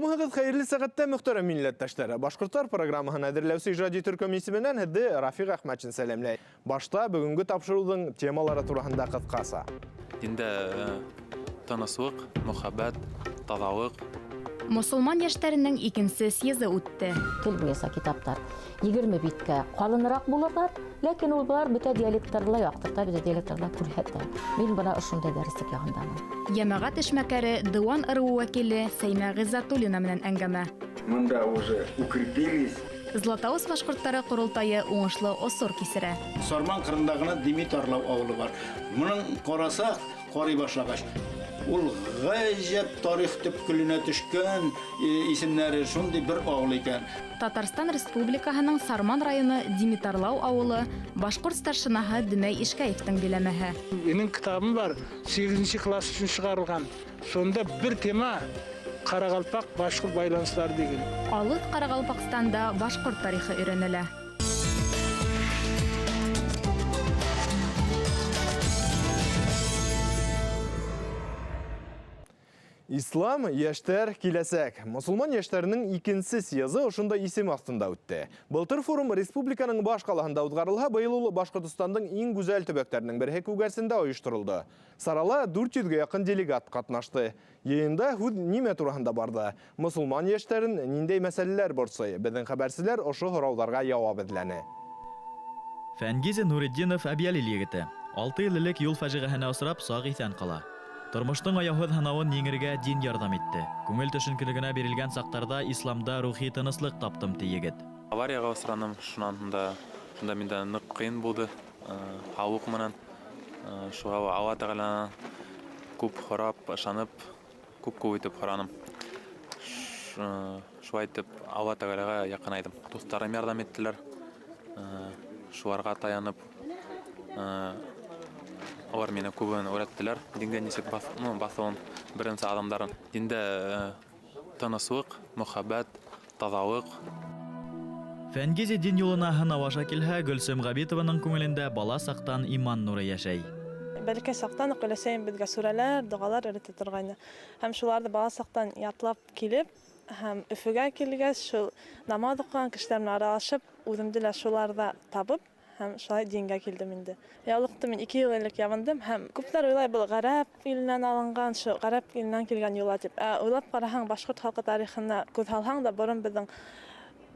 Һаумыһығыҙ, хәйерле сәғәттә, мөхтәрәм милләттәштәр. Башҡорттар программаһын әҙерләүсе ижади төркөм исеменән һеҙҙе Рафиҡ Әхмәтшин сәләмләй. Башта бөгөнгө тапшырыуҙың темалары тураһында ҡыҫҡаса. Диндә тыныслыҡ, мөхәббәт, таҙалыҡ. Мосолман йәштәренең икенсе съезы үтте. Тел буйынса китаптар 20 биткә ҡалыныраҡ булырҙар, ләкин ул былар бөтә диалекттарҙы ла яҡтырта, бөтә диалекттарҙы ла күрһәтә. Мин бына ошондай дәреслек яғындамын. Йәмәғәт эшмәкәре, Дыуан ырыуы вәкиле Сәймә Ғиззатуллина менән әңгәмә. Мында уже укрепились. Златоуст башҡорттары ҡоролтайы уңышлы осор кисерә. Сарман кырында гына Димитарлау авылы бар. Моның карасак, карый башлагач, ул гаҗәп тарих төпкеленә төшкән исемнәре шундый бер авыл икән. Татарстан Республикаһының Сарман районы Димитарлау авылы башҡорт старшинаһы Дөмәй Ишкәевтең биләмәһе. Минең китабым бар, 8 класс өсөн сығарылған. Шунда бер тема Ҡарағалпаҡ башҡорт байланыштары тигән. Алыҫ Ҡарағалпаҡстанда башҡорт тарихы өйрәнелә. Ислам, йәштәр, киләсәк. Мосолман йәштәренең икенсе съезы ошондай исем аҫтында үтте. Былтыр форум республиканың баш ҡалаһында уҙғарылһа, быйыл ул Башҡортостандың иң гүзәл төбәктәренең береһе Күгәрсендә ойошторолдо. Сарала 400-гә яҡын делегат ҡатнашты. Йыйында һүҙ нимә тураһында барҙы? Мосолман йәштәрен ниндәй мәсьәләләр борсой? Беҙҙең хәбәрселәр ошо һорауҙарға яуап эҙләне. Фәнгиз Нуретдинов Әбйәлил егете. 6 йыл элек юл фажиғәһенә осрап, саҡ иҫән ҡала. Тормоштоң аяуһыҙ һынауын еңергә дин ярҙам итте. Күңел төшөнкөлөгөнә бирелгән саҡтарҙа исламда рухи тыныслыҡ таптым, ти егет. Аварияға осраным, шунан һуң да, шунда миндә ныҡ ҡыйын булды, һаулыҡ менән. Шуға Алла Тәғәләнән күп һорап, ышанып, күп-күп итеп һораным. Шулай итеп Алла Тәғәләгә яҡынайҙым. Дуҫтарым ярҙам иттеләр. Шуларға таянып, улар мине күбен өйрәттеләр. Дингә нисек баҫыуын, беренсе аҙымдарын. Диндә тыныслыҡ, мөхәббәт, таҙалыҡ. Фәнгиз дин юлына һынау аша килһә, Гөлсөм Ғәбитованың күңелендә бала саҡтан иман нуры йәшәй. Бәләкәй саҡтан уҡ өләсәйем беҙгә сүрәләр, доғалар өйрәтә торғайны. Һәм шуларҙы бала саҡтан ятлап килеп, һәм Өфөгә килгәс, шул намаҙ уҡыған кешеләр менән аралашып, үҙемде лә шуларҙа табып, һәм шулай дингә килдем инде. Яулыҡты мин 2 йыл элек ябындым, һәм күптәр уйлай, был ғәрәп иленән алынған, шул ғәрәп иленән килгән йола тип. Ә уйлап ҡараһаң, башҡорт халҡы тарихына күҙ һалһаң да, борон беҙҙең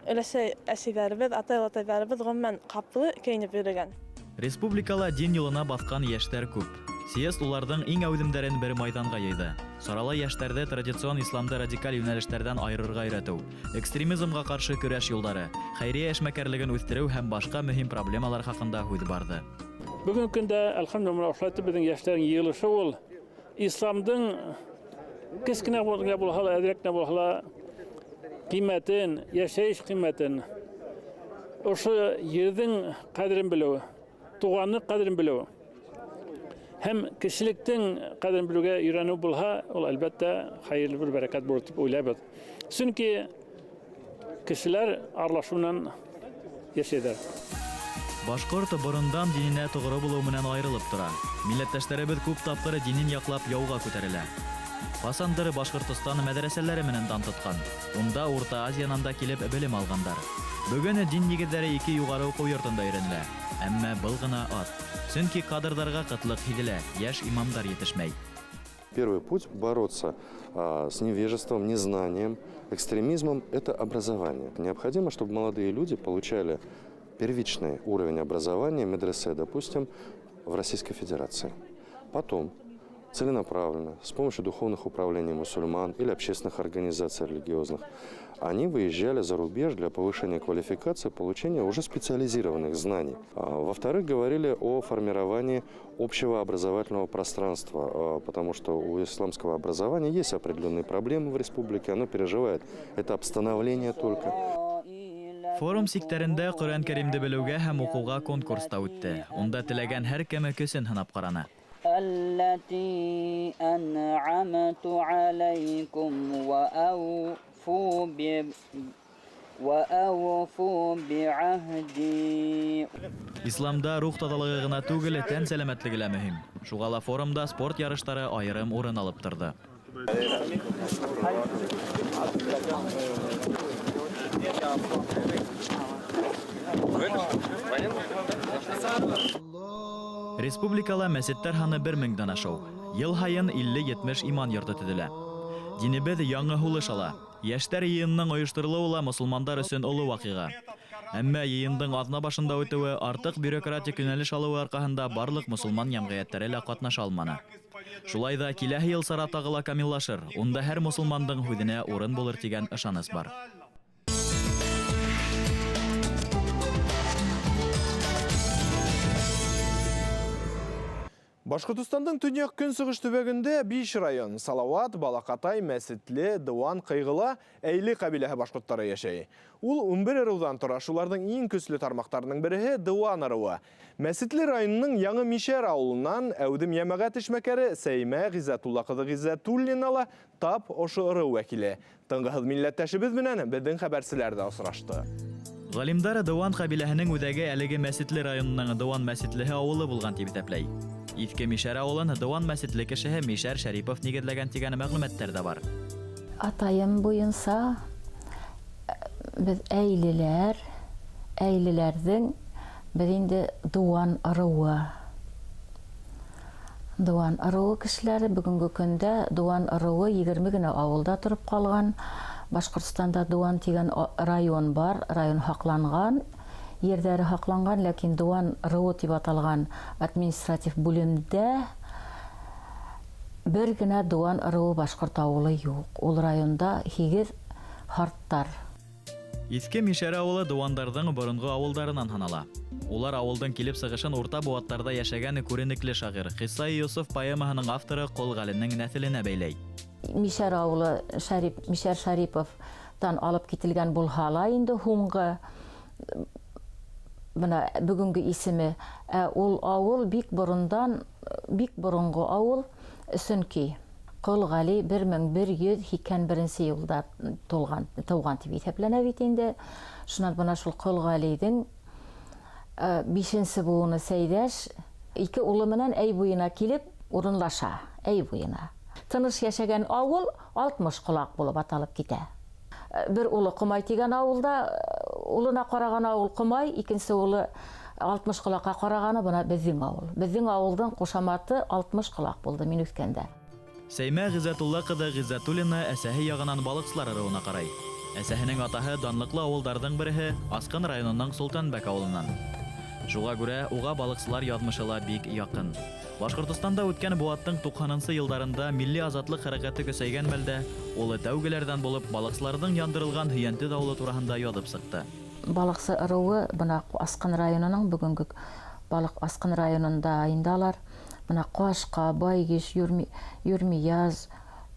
өләсәй әсәйҙәребеҙ, атай-олатайҙарыбыҙ ғөмүмән ҡаплы кейенеп йөрөгән. Республикала дин юлына баҫҡан йәштәр күп. Съезд уларҙың иң әүҙемдәрен бер майҙанға йыйҙы. Сарала йәштәрҙе традицион исламды радикаль йүнәлештәрҙән айырырға өйрәтеү, экстремизмға ҡаршы көрәш юлдары, хәйриә эшмәкәрлеген үҫтереү һәм башҡа мөһим проблемалар хаҡында һүҙ барҙы. Бөгөнгө көндә, әлхәмдүлилләһ, ошолай итеп беҙҙең йәштәрҙең йыйылышы ул исламдың кескенә булһа ла, әҙерәк кенә булһа ла ҡиммәтен, йәшәйеш ҡиммәтен, ошо ерҙең ҡәҙерен белеү, туғанлыҡ ҡәҙерен белеү һәм кешелектең ҡәҙерен белеүгә өйрәнеү булһа, ул әлбәттә хәйерле бер бәрәкәт булыр тип уйлайбыҙ. Сөнки кешеләр аралашыу менән йәшәйҙәр. Башҡорт борондан диненә тоғро булыу менән айырылып тора. Милләттәштәребеҙ күп тапҡыр динен яҡлап яуға күтәрелә. Ҡасандыр Башҡортостан мәҙрәсәләре менән дан тотҡан. Унда Урта Азиянан да килеп белем алғандар. Бөгөн дин нигеҙҙәре 2 юғары уҡыу йортонда өйрәнелә. Әммә был ғына аҙ. Сөнки кадрҙарға ҡытлыҡ һиҙелә, йәш имамдар етешмәй. Первый путь бороться с невежеством, незнанием, экстремизмом – это образование. Необходимо, чтобы молодые люди получали первичный уровень образования, медресе, допустим, в Российской Федерации. Потом целенаправленно, с помощью духовных управлений мусульман или общественных организаций религиозных, они выезжали за рубеж для повышения квалификации, получения уже специализированных знаний. Во-вторых, говорили о формировании общего образовательного пространства, потому что у исламского образования есть определенные проблемы в республике, оно переживает этап становления только. Форум сиктәрендә Ҡөрьән Кәримде белеүгә һәм уҡыуға конкурс та үтте. Унда теләгән һәр кем көсөн һынап ҡараны. التي أنعمت عليكم وأوفوا بعهدي. Исламда рух таҙалығы ғына түгел, тән сәләмәтлеге лә мөһим. Шуға ла форумда спорт ярыштары айырым урын алып торҙо. Республикала мәсеттәр һаны 1000 дән ашыу. Йыл һайын 50-70 иман йорто төҙөлә. Динебеҙ яңы һулыш ала. Йәштәр йыйынының ойошторолоуы ла мосолмандар өсөн оло ваҡиға. Әммә йыйындың аҙна башында үтеүе артыҡ бюрократик йүнәлеш алыуы арҡаһында барлыҡ мосолман йәмғиәттәре лә ҡатнаша алманы. Шулай ҙа киләһе йыл сара тағы ла камиллашыр, унда һәр мосолмандың һүҙенә урын булыр тигән ышаныс бар. Башҡортостандың төньяҡ көнсығыш төбәгендә 5 район – Салауат, Балаҡатай, Мәсетле, Дыуан, Ҡыйғыла, Әйле ҡәбиләһе башҡорттары йәшәй. Ул 11 ырыуҙан тора, шуларҙың иң көслө тармаҡтарының береһе Дыуан ырыуы. Мәсетле районының Яңы Мишәр ауылынан әүҙем йәмәғәт эшмәкәре Сәймә Ғиззәтулла ҡыҙы Ғиззәтуллина ла тап ошо ырыу вәкиле. Тынғыһыҙ милләттәшебеҙ менән беҙҙең хәбәрселәр ҙә осрашты. Ғалимдар Дыуан ҡәбиләһенең үҙәге әлеге Мәсетле районының Дыуан Мәсетлеһе ауылы булған тип иҫәпләй. Иҫке Мишәр ауылын Дыуан Мәсетле кешеһе Мишәр Шәрипов нигеҙләгән тигән мәғлүмәттәр ҙә бар. Атайым буйынса беҙ әйлеләр, әйлеләрҙең беҙ инде Дыуан ырыуы. Дыуан ырыуы кешеләре бөгөнгө көндә Дыуан ырыуы 20 генә ауылда тороп ҡалған. Башҡортостанда Дыуан тигән район бар, район һаҡланған, ерҙәре һаҡланған, ләкин Дыуан ырыуы тип аталған административ бүлемдә бер генә Дыуан ырыуы башҡорт ауылы юҡ. Ул районда 8 һарттар. Иҫке Мишәр ауылы дыуандарҙың боронғо ауылдарынан һанала. Улар ауылдың килеп сығышын урта быуаттарҙа йәшәгән күренекле шағир Ҡисса Йософ поэмаһының авторы Ҡол Ғәленең нәҫеленә бәйләй. Мишәр ауылы Мишәр Шәриповтан алып кителгән булһа ла инде һуңғы бына бөгөнгө исеме, ул ауыл бик борондан, бик боронғо ауыл, сөнки Ҡол Ғәли 1181 йылда тыуған тип иҫәпләнә бит инде. Шунан бына шул Ҡол Ғәлиҙең 5-нсе быуыны Сәйҙәш ике улы менән әй буйына килеп урынлаша, әй буйына. Тыныс йәшәгән ауыл 60 ҡолаҡ булып аталып китә. Бер улы Ҡомай тигән ауылда, улына ҡараған ауыл Ҡомай, икенсе улы 60 ҡолаҡҡа ҡарағаны бына беҙҙең ауыл. Беҙҙең ауылдың ҡушаматы 60 ҡолаҡ булды мин үҫкәндә. Сәймә Ғиззәтулла ҡыҙы Ғиззәтуллина әсәһе яғынан балыҡсылар ырыуына ҡарай. Әсәһенең атаһы данлыҡлы ауылдарҙың береһе Асҡын районының Солтанбәк ауылынан. Шуға күрә уға балыҡсылар яҙмышы ла бик яҡын. Башҡортостанда үткән быуаттың 90-нсы йылдарында милли азатлыҡ хәрәкәте көсәйгән мәлдә улы тәүгеләрҙән булып балыҡсыларҙың яндырылған Һөйәнте ауылы тураһында яҙып сыҡты. Балыҡсы ырыуы бына Асҡын районының бөгөнгө Балыҡ Асҡын районында инде алар. Бына Ҡашҡа, Байгиш, Юрмияз,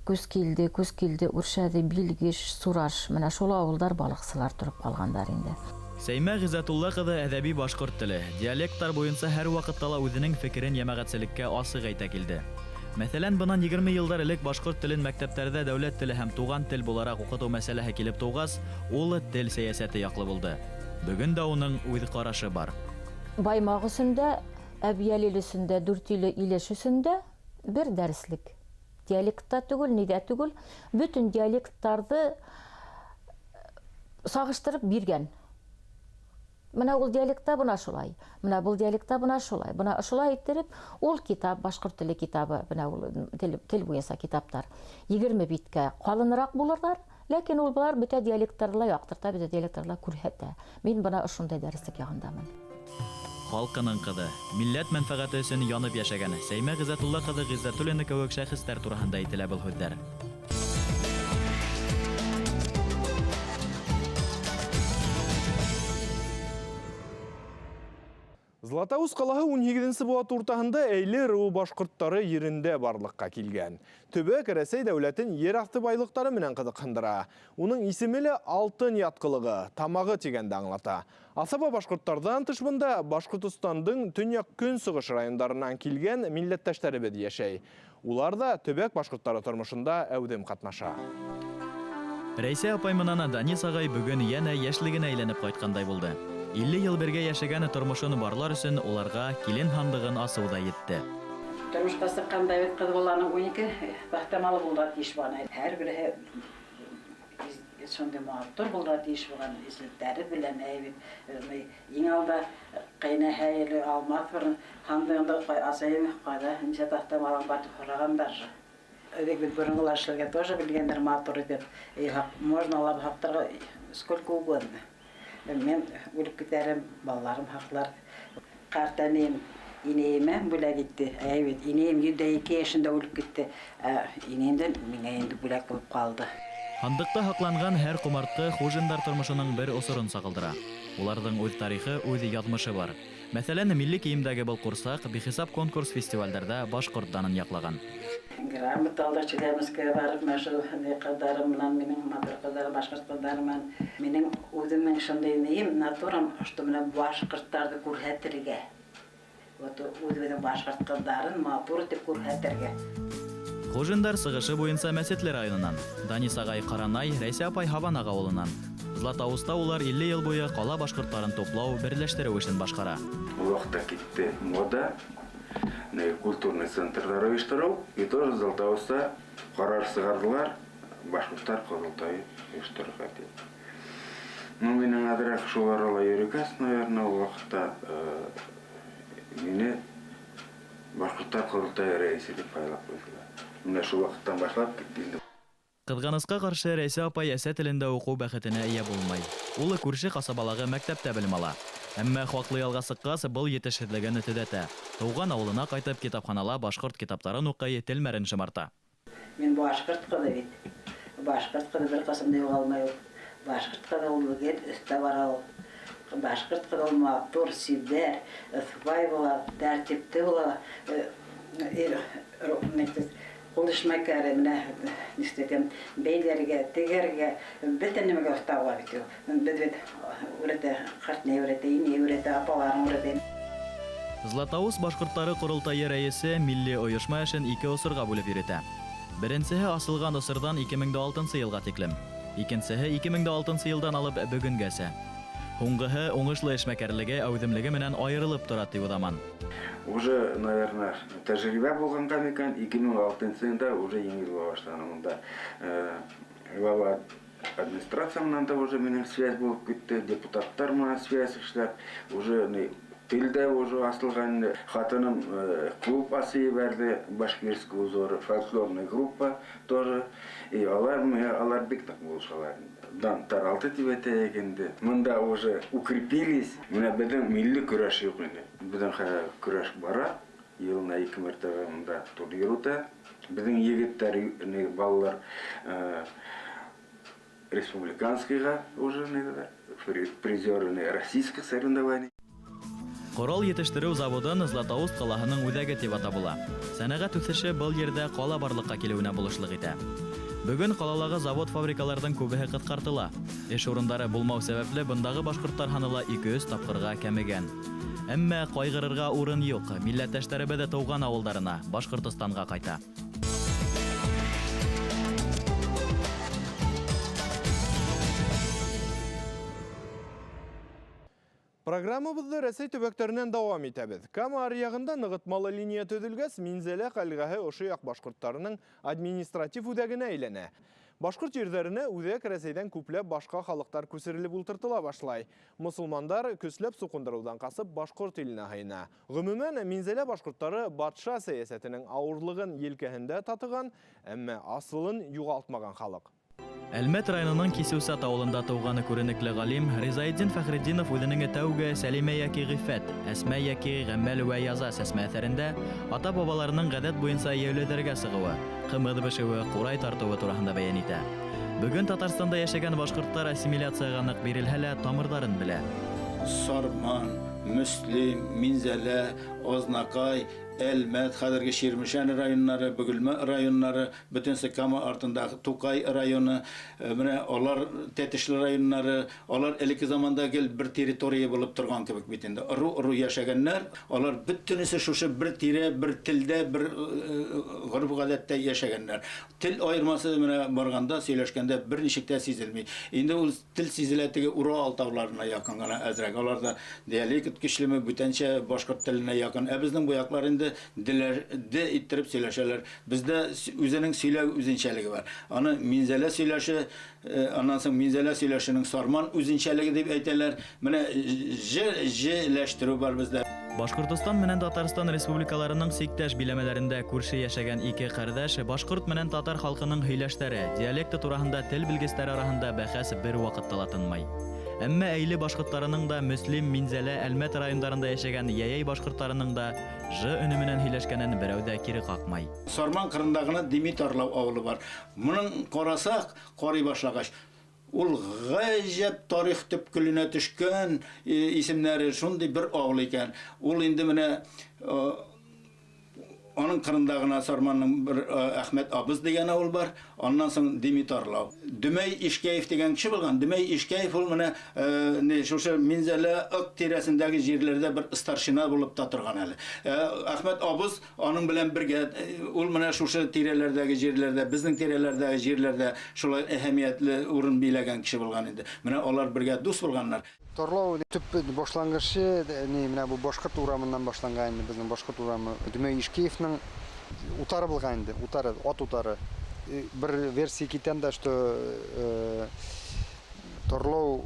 Күскилде, Күскилде, Үршәҙе, Билгиш, Сураш. Бына шул ауылдар балыҡсылар тороп ҡалғандар инде. Сәймә Ғиззәтулла ҡыҙы әҙәби башҡорт теле, диалекттар буйынса һәр ваҡытта ла үҙенең фекерен йәмәғәтселеккә асыҡ әйтә килде. Мәҫәлән, бынан 20 йылдар элек башҡорт телен мәктәптәрҙә дәүләт теле һәм туған тел булараҡ уҡытыу мәсьәләһе килеп тыуғас, ул тел сәйәсәте яҡлы булды. Бөгөн дә уның үҙ ҡарашы бар. Баймаҡ өсөн дә, Әбйәлил өсөн дә, Дүртөйлө Илеш өсөн дә бер дәреслек. Диалектта түгел, ниҙә түгел, бөтөн диалекттарҙы сағыштырып биргән. Бына ул диалектта бына шулай, бына был диалектта бына шулай, бына шулай иттереп, ул китап, башҡорт теле китабы, бына ул тел буйынса китаптар 20 биткә ҡалыныраҡ булырҙар, ләкин ул былар бөтә диалекттарҙы ла яҡтырта, бөтә диалекттарҙы ла күрһәтә. Мин бына ошондай дәреслек яғындамын. Халҡының ҡыҙы, милләт мәнфәғәте өсөн янып йәшәгән Сәймә Ғиззәтулла ҡыҙы Ғиззәтуллина кеүек шәхестәр тураһында әйтелә был һүҙҙәр. Златоуст ҡалаһы 18-нсе быуат уртаһында Әйле ырыуы башҡорттары ерендә барлыҡҡа килгән. Төбәк Рәсәй дәүләтен ер аҫты байлыҡтары менән ҡыҙыҡһындыра. Уның исеме лә алтын ятҡылығы, тамағы тигәнде аңлата. Асаба башҡорттарҙан тыш бында Башҡортостандың төньяҡ-көнсығыш райондарынан килгән милләттәштәребеҙ йәшәй. Улар ҙа төбәк башҡорттары тормошонда әүҙем ҡатнаша. Рәйсә апай менән Данис ағай бөгөн йәнә йәшлегенә әйләнеп ҡайтҡандай булды. 50 йыл бергә йәшәгән тормошон барлар өсөн уларға килен һандығын асыу ҙа етте. Тормошҡа сыҡҡанда бит ҡыҙ баланың 12 баҫтамалы булырға тейеш бана. Һәр береһе бит шундый матур булырга тиеш булган ислектәре белән, әй бит, иң алда кайнәһә или алмас борын һандыгында асайым кайда ничә тахта малың бар дип һораган даже. Элек бит борынгылар эшләргә тоже белгәннәр матур итеп. И можно алар һактырга сколько угодно. Мин үлеп китәрем, балаларым һаклар. Картәнием инәемә бүләк итте. Әй бит, инәем 102 яшендә үлеп китте. Ә инәемдән миңа инде бүләк булып калды. Һандыҡта һаҡланған һәр ҡомартҡы хужиндар тормошоноң бер осорон сағылдыра. Уларҙың үҙ тарихы, үҙ яҙмышы бар. Мәҫәлән, милли кейемдәге был ҡурсаҡ бихисап конкурс-фестивалдәрҙә башҡорт данын яҡлаған. Грамота алдыҡ Челябинскиға барып, менә шул ҡыҙҙарым менән, минең матур ҡыҙҙарым, башҡорт ҡыҙҙары менән. Минең үҙемнең шундай нием, натурам, что менә башҡорттарҙы күрһәтергә. Вот үҙебеҙҙең башҡорт ҡыҙҙарын матур итеп күрһәтергә. Хужиндар сығышы буйынса Мәсетле районынан, Данис ағай Ҡаранай, Рәйсә апай Һабанаға ауылынан. Златоуста улар 50 йыл буйы ҡала башҡорттарын туплау, берләштереү эшен башҡара. Ул ваҡытта китте мода, культурный центрҙар ойоштороу, и тоже Златоуста ҡарар сығарҙылар, башҡорттар ҡоролтайы ойошторорға тип. Ну, минең әҙерәк шул арала йөрөгәс, наверное, ул ваҡытта мине башҡорттар ҡоролтайы рәйесе тип һайлап ҡуйҙылар. Менә шул ваҡыттан башлап китте инде. Ҡыҙғанысҡа ҡаршы, Рәйсә апай әсә телендә уҡыу бәхетенә эйә булмай. Улы күрше ҡасабалағы мәктәптә белем ала. Әммә хаҡлы ялға сыҡҡас, был етешһеҙлеген төҙәтә. Тыуған ауылына ҡайтып, китапханала башҡорт китаптарын уҡый, телмәрен шымарта. Мин башҡорт ҡыҙы бит. Башҡорт ҡыҙы бер ҡасан да юғалмай ул. Башҡорт ҡыҙы ул гел өҫтә бара ул. Башҡорт ҡыҙы ул матур, сибәр, ыҫбай була, тәртипле була. Ҡул эшмәкәре менә нишләтәм, бәйләргә, тегәргә, бөтә нәмәгә оҫта була бит ул. Беҙ бит үрәтә, ҡарт ни үрәтә, инәй үрәтә, апаларың үрәтә. Златоуст башҡорттары ҡоролтайы рәйесе милли ойошма эшен ике осорға бүлеп йөрөтә. Беренсеһе асылған осорҙан 2006 йылға тиклем. Икенсеһе 2006 йылдан алып бөгөнгәсә. Һуңғыһы уңышлы эшмәкәрлеге, әүҙемлеге менән айырылып тора, ти уҙаман. Уже, наверное, тәжрибә булғанға микән, 2006 йылда уже еңел була башланы. Унда глава администрация менән дә уже минең связь булып китте, депутаттар менән связь эшләп, уже телдә уже асылған. Хатыным клуб асып ебәрҙе, башкирский узоры, фольклорная группа тоже. И алар бик ныҡ булышалар. Дан таралды тип әйтәйек инде. Мында уже укрепились. Менә беҙҙең милли көрәш юҡ инде. Беҙҙең хәҙер көрәш бара. Йылына 2 мәртәбә мында турнир үтә. Беҙҙең егеттәр, балалар республиканскийға уже призеры российских соревнований. Ҡорал етештереү заводын Златоуст ҡалаһының үҙәге тип атап була. Сәнәғәт үҫеше был ерҙә ҡала барлыҡҡа килеүенә булышлыҡ итә. Бөгөн ҡалалағы завод-фабрикаларҙың күбеһе ҡыҫҡартыла. Эш урындары булмау сәбәпле бындағы башҡорттар һаны ла 200 тапҡырға кәмегән. Әммә ҡайғырырға урын юҡ. Милләттәштәребеҙ ҙә тыуған ауылдарына, Башҡортостанға ҡайта. Программабыҙҙы Рәсәй төбәктәренән дауам итәбеҙ. Кама аръяғында нығытмалы линия төҙөлгәс, Минзәлә ҡәлғәһе ошо яҡ башҡорттарының административ үҙәгенә әйләнә. Башҡорт ерҙәренә үҙәк Рәсәйҙән күпләп башҡа халыҡтар күсерелеп ултыртыла башлай. Мосолмандар көсләп суҡындырыуҙан ҡасып башҡорт иленә һыйына. Ғөмүмән, Минзәлә башҡорттары батша сәйәсәтенең ауырлығын елкәһендә татыған, әммә асылын юғалтмаған халыҡ. Әлмәт районының Кисеүсат ауылында тыуғаны күренекле ғалим Ризаетдин Фәхретдинов үҙенең тәүге Сәлимә йәки Ғиффәт, Әсмә йәки Ғәмәл вә Яза сәсмә әҫәрендә ата-бабаларының ғәҙәт буйынса йәйләүҙәргә сығыуы, ҡымыҙ бешеүе, ҡурай тартыуы тураһында бәйән итә. Бөгөн Татарстанда йәшәгән башҡорттар ассимиляцияға ныҡ бирелһә лә тамырҙарын белә. Сарман, Мөслим, Минзәлә, Аҙнаҡай, Әлмәт, хәҙерге Ширмешән районнары, Бөгөлмә районнары, бөтөнсө Кама артындағы Туҡай районы, менә алар Тәтешле районнары, алар элекке заманда гел бер территория булып торган кебек бит инде. Ыру-ыру йәшәгәннәр, алар бөтөнөсө шушы бер тирә, бер телдә, бер гореф-ғәҙәттә йәшәгәннәр. Тел айырмасы менә барганда, сөйләшкәндә бер ничек тә сизелми. Инде ул тел сизелә теге Урал тауларына якын гына әзрәк. Аларда диалект көчлеме, бүтәнчә башҡорт теленә якын. Ә безнең бу яҡлар инде инде д иттереп сөйләшәләр. Бездә үзенең сөйләү үзенчәлеге бар. Аны Минзәлә сөйләше, аннан соң Минзәлә сөйләшенең Сарман үзенчәлеге дип әйтәләр. Менә ж җләштерү бар бездә. Башкортостан менән Татарстан республикаларының сиктәш биләмәләрендә күрше яшәгән ике кардәш башкорт менән татар халкының һөйләшләре, диалекты тураһында тел белгесләре араһында бәхәс бер вакытта ла тынмай. Әмма Әйле башкортларының да Мөслим, Минзәлә, Әлмәт райондарында яшәгән Йәйәй башкортларының да ж өнө менән һөйләшкәнен берәү дә кире какмай. Сарман кырында гына Дими Тарлау авылы бар. Моның карасак, карый башлагач, ул гаҗәп тарих төпкеленә төшкән исемнәре шундый бер авыл икән. Ул инде менә аның кырында гына Сарманның бер Әхмәт Абыз дигән авыл бар, аннан соң Дими Тарлау. Дөмәй Ишкәев дигән кеше булган. Дөмәй Ишкәев ул менә не шушы Минзәлә Ык тирәсендәге җирләрдә бер старшина булып та торган әле. Әхмәт Абыз аның белән бергә ул менә шушы тирәләрдәге җирләрдә, безнең тирәләрдәге җирләрдә шулай әһәмиятле урын биләгән кеше булган инде. Менә алар бергә дус булганнар. Тарлау төп башлангычы, не, менә бу Башкорт урамыннан башланган инде, безнең Башкорт урамы. Дөмәй Ишкеевның утары булган инде, утары, ат утары. Бер версия китәм дә, что Тарлау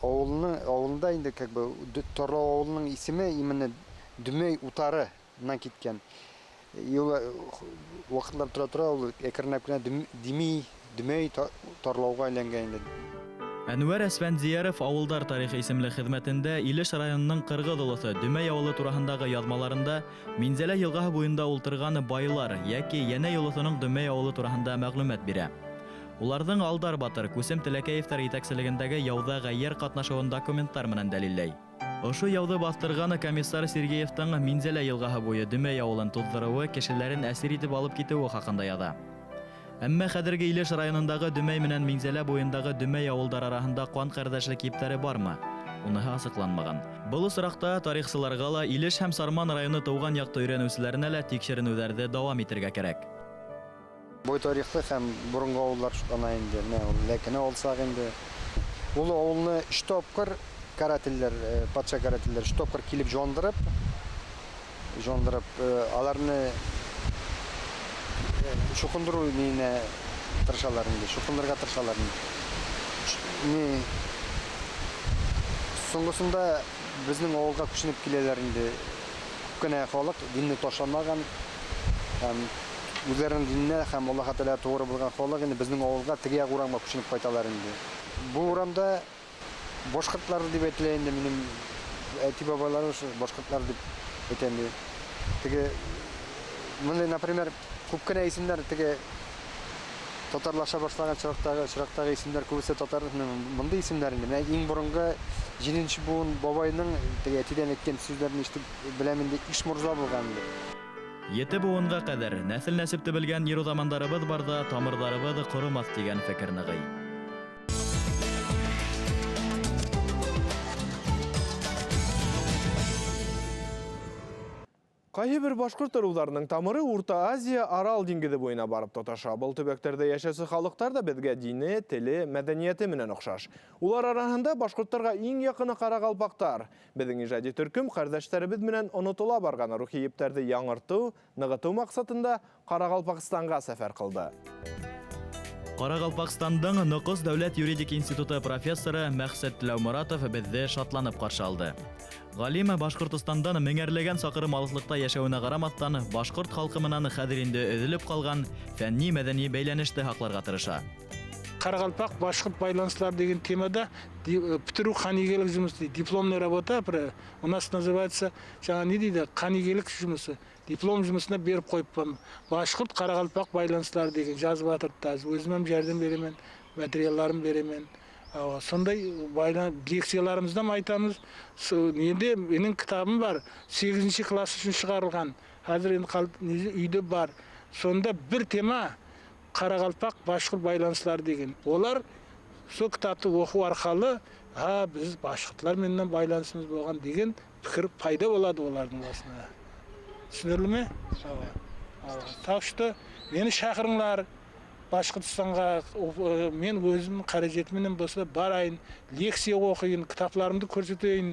авылында инде, как бы, Тарлау авылының исеме именно Дөмәй утарыннан киткән. И ул вакытлар тора-тора ул әкренләп кенә Дими, Дөмәй Тарлауга әйләнгән инде. Әнвәр Әсфәндияров Авылдар тарихы исемле хеҙмәтендә Илеш районының Ҡырғыҙ олоҫо Дөмәй ауылы тураһындағы яҙмаларында Минзәлә йылғаһы буйында ултырған байлар йәки Йәнәй олоҫоноң Дөмәй ауылы тураһында мәғлүмәт бирә. Уларҙың Алдар Батыр, Күсем Теләкәевтәр етәкселегендәге яуҙа ғәйәр ҡатнашыуын документтар менән дәлилләй. Ошо яуҙы баҫтырған комиссар Сергеевтың Минзәлә йылғаһы буйы Дөмәй ауылын туҙҙырыуы, кешеләрен әсир итеп алып китеүе хаҡында яҙа. Әммә хәҙерге Илеш районындағы Дөмәй менән Минзәлә буйындағы Дөмәй ауылдар араһында ҡан ҡәрҙәшлек ептәре бармы? Уныһы асыҡланмаған. Был осраҡта тарихсыларға ла Илеш һәм Сарман районы тыуған яҡты өйрәнеүселәренә лә тикшеренеүҙәрҙе дауам итергә кәрәк. Бой тарихлы һәм боронғо ауылдар шутлана инде. Менә ул Ләкене алсаҡ инде. Ул ауылны өс тапҡыр карательләр, патша карательләр өс тапҡыр килеп жондырып, аларны шоҡондороу ниенә тырышалар инде, шоҡондорға тырышалар инде. Ни соңғосонда беҙҙең ауылға күсенеп киләләр инде. Күп кенә халыҡ динне ташламаған һәм үҙҙәренең диненә һәм Аллаһ Тәғәләгә тоғро булған халыҡ инде беҙҙең ауылға теге яҡ урамға күсенеп ҡайталар инде. Бу урамда башҡортлар тип әйтелә инде, минең әти бабаларым ошо башҡортлар тип әйтә инде. Теге мындай, например, күп кенә исемнәр теге татарлаша башлаган чираттагы исемнәр күбесе татар, мондый исемнәр инде. Менә иң борынгы җиденче буын бабайның теге әтидән әйткән сүзләрен ишетеп беләм инде, Ишморза булган инде. Ете буынға ҡәҙәр нәҫел-нәсепте белгән ер уҙамандарыбыҙ барҙа тамырҙарыбыҙ ҡоромаҫ тигән фекер нығый. Ҡайһы бер башҡорт ырыуҙарының тамыры Урта Азия Арал диңгеҙе буйына барып тоташа. Был төбәктәрҙә йәшәүсе халыҡтар да беҙгә дине, теле, мәҙәниәте менән оҡшаш. Улар араһында башҡорттарға иң яҡыны ҡарағалпаҡтар. Беҙҙең ижади төркөм ҡәрҙәштәребеҙ менән онотола барған рухи ептәрҙе яңыртыу, нығытыу маҡсатында Ҡарағалпағстанға сәфәр ҡылды. Ҡарағалпағстандың Ноҡос дәүләт юридик институты профессоры Мәҡсәт Теләүморатов беҙҙе шатланып ҡаршы алды. Ғалим Башҡортостандан меңәрләгән саҡрым алыҫлыҡта йәшәүенә ҡарамаҫтан, башҡорт халҡы менән хәҙер инде өҙөлөп ҡалған фәнни-мәҙәни бәйләнеште һаҡларға тырыша. Ҡарағалпаҡ башҡорт байланыслар дигән темада бөтөрөү ҡанигелек жұмысы дейді. Дипломная работа у нас называется, жаңа не дейді, ҡанигелек жұмысы. Диплом жұмысына беріп қойыппын. Башҡорт ҡарағалпаҡ байланыслар деген жазып жатырды. Өзім жәрдем беремен, материалларын беремен. Сондай лекцияларымызда айтамыз. Енді менің кітабым бар, 8 класс үшін шығарылған. Қазір енді үйде бар. Сонда бір тема қарақалпақ башқұрт байланыслары деген. Олар сол кітапты оқу арқылы, біз башқұртларменен байланысымыз болған деген пікір пайда болады олардың басына. Түсінерлі ме? Так что мені шақырыңлар Башқұртстанға, мен өзім қаражатыменен болса барайын, лекция оқиын, кітапларымды көрсетейін,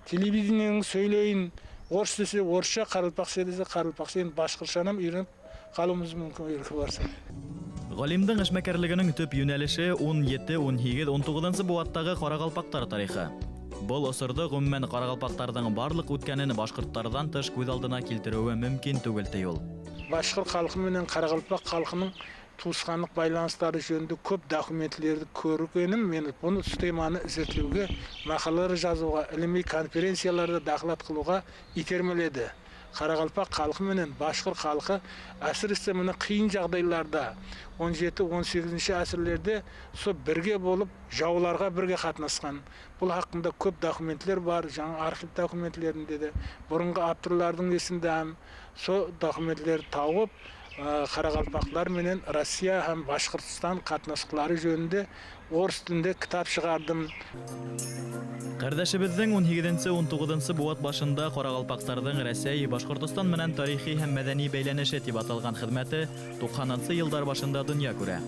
телевидениені сөйлейін. Орыс десе орысша, қарақалпақша десе қарақалпақша, енді башқұртшаны үйреніп қалуымыз мүмкін үйреніп барса. Ғалимдың эшмәкәрлегенең төп юнәлеше 17, 18, 19 быуаттағы ҡарағалпаҡтар тарихы. Был осорҙо ғөмүмән ҡарағалпаҡтарҙың барлыҡ үткәнен башҡорттарҙан тыш күҙ алдына килтереүе мөмкин түгел, ти ул. Башқұрт халқы менен қарақалпақ халқының туысқандық байланыстары жөнінде көп документтерді көргенім мені бұны теманы зерттеуге, мақалалар жазуға, илми конференцияларда доклад қылуға итермеледі. Қарақалпақ халқы менен башқұрт халқы әсіресе мына қиын жағдайларда 17-18 әсірлерде со бірге болып жауларға бірге қатынасқан. Бұл хақында көп документлер бар, жаңа архив документтерінде де, бұрынғы авторлардың есінде һәм со документлерді тауып, қарақалпақтар менен Россия һәм Башқұртстан қатынасықтары жөнінде орыс тілінде кітап шығардым. Ҡәрҙәшебеҙҙең 18-19 быуат башында ҡарағалпаҡтарҙың Рәсәй, Башҡортостан менән тарихи һәм мәҙәни бәйләнеше тип аталған хеҙмәте 90-нсы йылдар башында донъя күрә.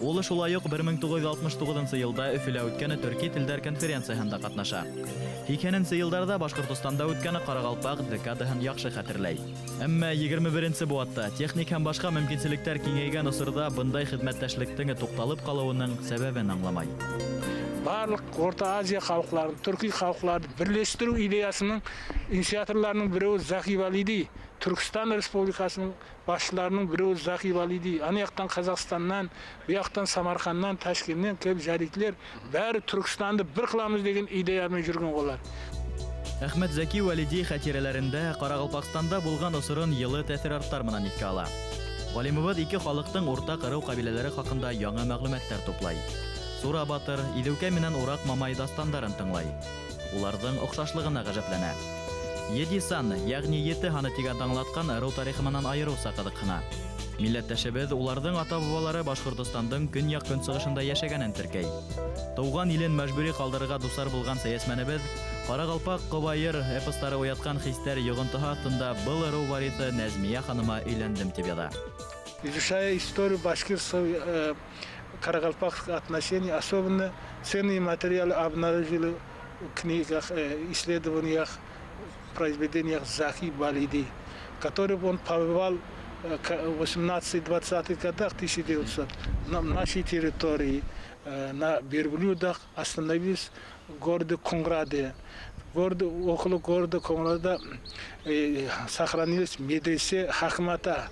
Ул шулай уҡ 1969 йылда Өфөлә үткән төрки телдәр конференцияһында ҡатнаша. 80-нсе йылдарҙа Башҡортостанда үткән ҡарағалпаҡ декадаһын яҡшы хәтерләй. Әммә 21-нсе быуатта техник һәм башҡа мөмкинселектәр киңәйгән осорҙа бындай хеҙмәттәшлектең туҡталып ҡалыуының сәбәбен аңламай. Барлық Орта Азия халықларын, түркі халықларын бірлестіру идеясының инициаторларының біреуі Заки Валиди, Түркістан Республикасының басшыларының біреуі Заки Валиди. Ана жақтан Қазақстаннан, бұл жақтан Самарқаннан, Ташкенттен келіп жәдитлер бәрі Түркістанды бір қыламыз деген идеямен жүрген олар. Әхмәт Зәки Вәлиди хәтирәләрендә Ҡарағалпаҡстанда булған осорон йылы тәьҫораттар менән иҫкә ала. Ғалимыбыҙ ике халыҡтың уртаҡ ырыу ҡәбиләләре хаҡында яңы мәғлүмәттәр туплай. Сура батыр, Иҙеүкә менән Ураҡ мамай дастандарын тыңлай. Уларҙың оҡшашлығына ғәжәпләнә. Еди сан, йәғни ете һаны тигән аңлатҡан ырыу тарихы менән айырыуса ҡыҙыҡһына. Милләттәшебеҙ уларҙың ата-бабалары Башҡортостандың көньяҡ-көнсығышында йәшәгәнен теркәй. Тыуған илен мәжбүри ҡалдырырға дусар булған сәйәсмәнебеҙ Ҡарағалпаҡ ҡобайыр эпостары уятҡан хистәр йоғонтоһо аҫтында был ырыу вариҫы Нәзмиә ханыма өйләндем тип яҙа. Изучая историю башкирского каракалпакских отношений, особенно ценные материалы обнаружили в книгах, исследованиях, произведениях Заки Валиди, который он побывал в 18-20-х годах 1900 на нашей территории, на верблюдах остановились в городе Кунграде. Около города Кунграда сохранились медресе Хакмата.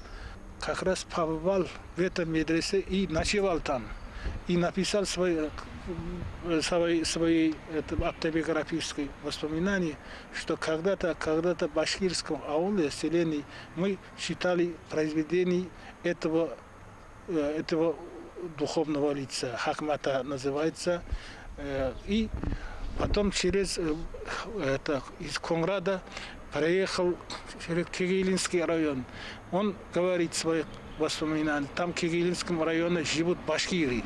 Как раз побывал в этом медресе и ночевал там. И написал свои автобиографические воспоминания, что когда-то в башкирском ауле, селении, мы читали произведения этого духовного лица, Хакмата называется. И потом через из Кунграда проехал через Кегейлинский район. Он говорит своих воспоминаний, там в Кегейлинском районе живут башкиры.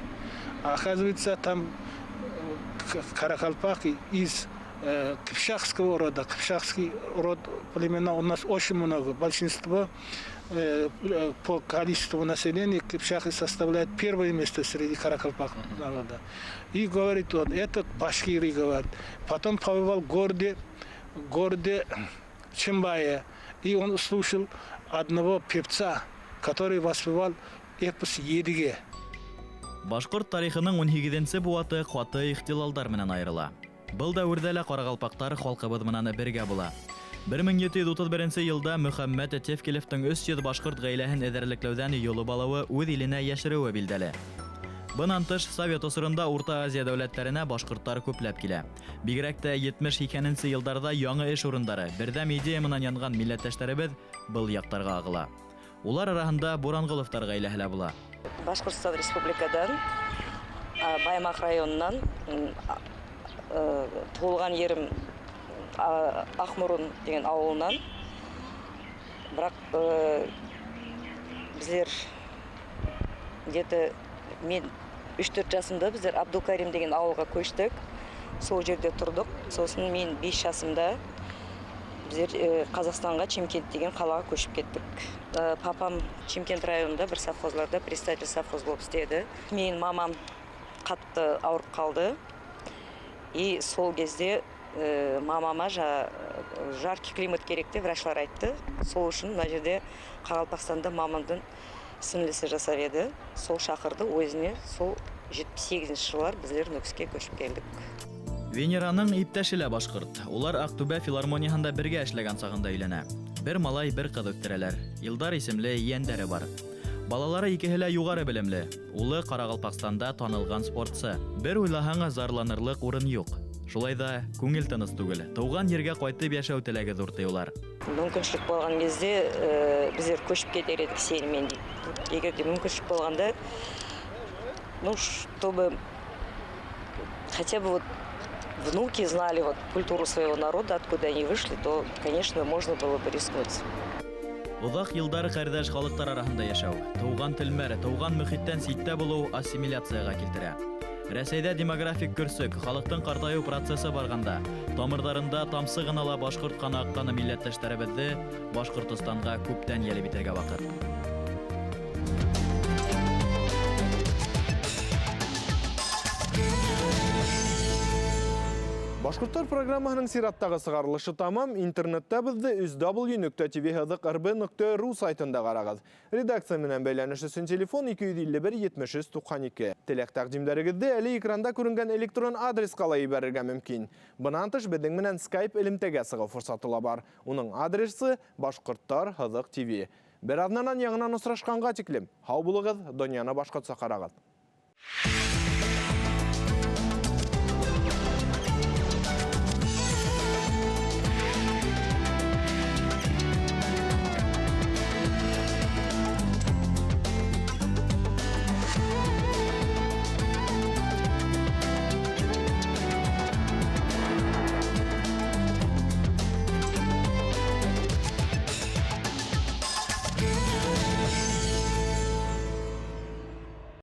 А оказывается, там каракалпаки из кыпчакского рода. Кыпчакский род племена у нас очень много. Большинство по количеству населения кыпчаки составляет первое место среди каракалпаков народа. И говорит он, это башкиры говорит. Потом побывал в городе Чимбае. И он слушал одного певца, который воспевал эпос Едиге. Башҡорт тарихының 18-нсе быуаты ҡаты ихтилалдар менән айырыла. Был дәүерҙә лә ҡарағалпаҡтар халҡыбыҙ менән бергә була. 1731 йылда Мөхәммәт Тевкелевтың 300 башҡорт ғаиләһен эҙәрлекләүҙән йолоп алыуы үҙ иленә йәшереүе билдәле. Бынан тыш, Совет осоронда Урта Азия дәүләттәренә башҡорттар күпләп килә. Бигерәк тә 70-80 йылдарҙа яңы эш урындары, берҙәм идея менән янған милләттәштәребеҙ был яҡтарға ағыла. Улар араһында Буранғоловтар ғаиләһе лә була. Башҡортостан Республикадан, Баймаҡ районынан, тыуылған ерем Аҡморон тигән ауылынан. Бірақ біздер где-то мен 3-4 жасымда біздер Абдулкарим деген ауылға көштік. Сол жерде тұрдық. Сосын мен 5 жасымда біздер Қазақстанға Чимкент деген қалаға көшіп кеттік. Папам Чимкент районында бір совхозларда председатель совхоз болып істеді. Менің мамам қатты ауырып қалды. И сол кезде мамама Жаркий климат керек деп врачлар айтты. Сол үшін мына жерде Қарақалпақстанда мамамдың сіңлісі жасап еді. Сол шақырды өзіне. Сол 78-жылы біздер Нүкіске көшіп келдік. Венераның иптәше лә башҡорт. Улар Аҡтүбә филармонияһында бергә эшләгән сағында өйләнә. Бер малай, бер ҡыҙ үҫтерәләр. Илдар исемле ейәндәре бар. Балалары икеһе лә юғары белемле. Улы Ҡарағалпаҡстанда танылған спортсы. Бер уйлаһаң, зарланырлыҡ урын юҡ. Шулай да күңел тыныс түгел. Тыуған ергә ҡайтып йәшәү теләге ҙур ти улар. Мүмкіншілік болған кезде біздер көшіп кетер едік сенімен дейді. Егер де мүмкіншілік болғанда, ну, чтобы хотя бы вот внуки знали вот культуру своего народа, откуда они вышли, то, конечно, можно было бы рискнуть. Оҙаҡ йылдар ҡәрҙәш халыҡтар араһында йәшәү, тыуған телмәр, тыуған мөхиттән ситтә булыу ассимиляцияға килтерә. Рәсәйҙә демографик көрсөк, халыҡтың ҡартайыу процесы барғанда, тамырҙарында тамсы ғына ла башҡорт ҡаны аҡҡан милләттәштәребеҙҙе Башҡортостанға күптән йәлеп итергә ваҡыт. Башҡорттар программаһының сираттағы сығарылышы тамам. Интернетта беҙҙе www.tv.rb.ru сайтында ҡарағыҙ. Редакция менән бәйләнеш өсөн телефон 251 73 92. Теләк тәҡдимдәрегеҙҙе әле экранда күренгән электрон адресҡа ла ебәрергә мөмкин. Бынан тыш беҙҙең менән Skype элемтәгә сығыу форсаты ла бар. Уның адресы Башҡорттар һыҙыҡ ТВ. Бер аҙнанан яңынан осрашҡанға тиклем. Һау булығыҙ, донъяны башҡортса ҡарағыҙ.